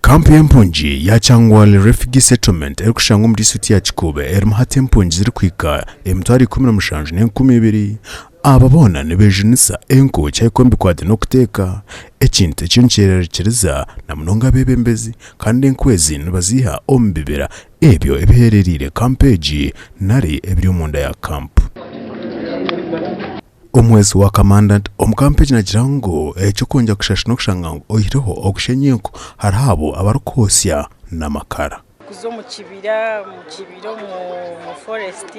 Kampu y'empungi ya Kyangwali Refugee Settlement erikushangwa omu disiturikiti ya Kikuube erimu hati empungi zirikuhika 17,002. Aba boona nibejunisa enku kyahika omu bikwate n'okuteeka, ekintu ekiriyo nikyerarikiriza na munonga abeebembezi kandi enku ezi nibaziiha omu bibira ebyo ebiherereire kampu egi nari ebiri omunda ya kampu. Omuhwezi wa Kamandant omu kampu egi naagira ngu eky'okwongyera kushasha n'okushanga ngu oihireho okushenya enku hariho abo abarikwotsya n'amakara. Kuza omu kibira, omu kibira omu forest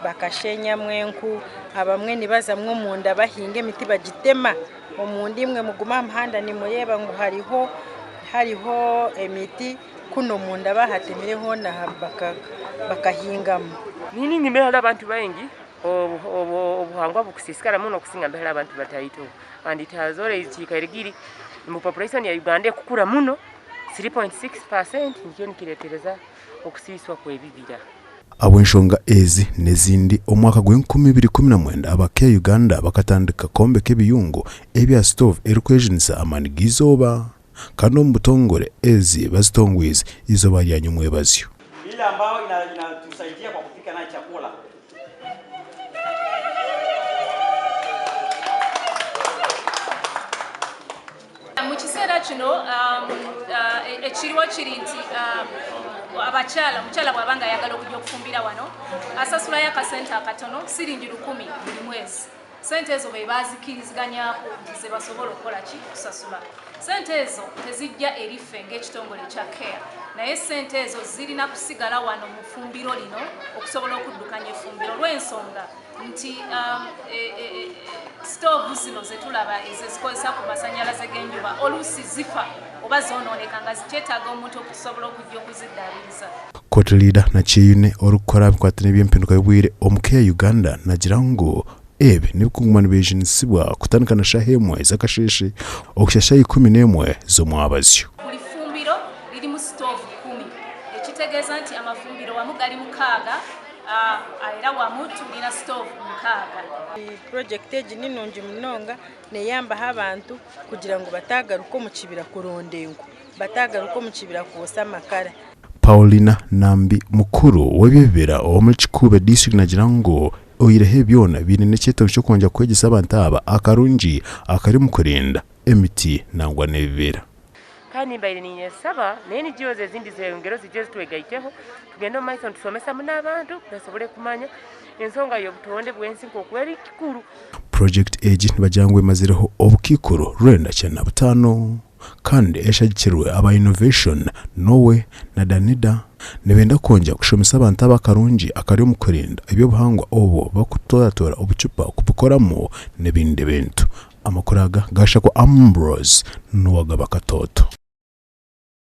bakashenyamu enku, abamwe nibazamu omunda bahinga emiti bagitema, omunda imwe mugume aha muhanda nimureeba ngu hariho hariho emiti kunu omunda bahatemire hoona bakahingamu. Niinyine hariho abantu baingi Obuhangwa bukusiisikara muno okusinga mbere hariho abantu bataito and it has always kiikaire kiri ngu population ya Uganda ekukura muno 3.6% nikyo nikireetereza okusiiswa kw'ebibira. Ahabw'enshonga ezi n'ezindi, omu mwaka gw'enkumi ibiri ikumi na mwenda aba Care Uganda bakatandika kwombeka ebiyungu ebya sitoovu erikwejunisa amaani g'eizooba kandi omu butongore ezi bazitongwize eizooba rya nyomwebazyo. Ile ambayo inatusaidia kwa kupika nayo chakula. Mu kiseera kino ekiriwo kiri nti abakyala, omukyala bw'aba nga ayagala okujja okufumbira wano asasulayo akasente akatono siringi 1000 buli mwezi. Sente ezo be bazikiriziganyako nti ze basobola okukola ki okusasula. Sente ezo tezijja eri ffe ng'ekitongole ekya Care naye sente ezo zirina kusigala wano mu ffumbiro lino okusobola okuddukanya effumbiro olw'ensonga nti sitoovu zino ze tulaba ezo ezikozesa ku masannyalaze g'enjuba oluusi zifa oba zoonooneka nga kyetaaga omuntu okusobola okujja okuziddaabiriza. Court Leader Nakyeyune orikukora aha bikwataine by'empinduka y'obwire omu Care Uganda nagira ngu ebi nibikuguma nibyejunisibwa kutandika na shaaha emwe z'akasheeshe okuhitsya shaaha 11 z'omwabazyo. Buri fumbiro ririmu sitoovu kumi ekitegeeza nti amafumbiro wamu gari mukaaga era wamu turina sitoovu mukaaga. Purojekiti egi ni nungi munonga neeyambaho abantu kugira ngu bataagaruka omu kibira kuronda enku, bataagaruka omu kibira kwotsya amakara. Paulina Nambi mukuru w'eby'ebibira ow'omuri Kikuube disiturikiti nagira ngu oihireho ebi byona baine n'ekyetengo ky'okwongyera kwegyesa abantu aba akarungi akari omu kurinda emiti nangwa n'ebibira. Kandi mbaire ninyesaba na NGOs ezindi zeyongereho zije zitwegaiteho tugende omu maiso nitusomesa muno abantu basobole kumanya ensonga y'obutonde bw'ensi nk'oku eri kikuru. Purojekiti egi nibagira ngu emazireho obukiikuru 95. Kandi eshagikirwe aba Innovation Norway na Danida nibenda kwongyera kushomesa abantu aba akarungi akari omu kurinda eby'obuhangwa obwo barikutooratoora obucupa kubukoramu n'ebindi bintu. Amakuru aga gashakwa Ambrose Nuwagaba Katooto.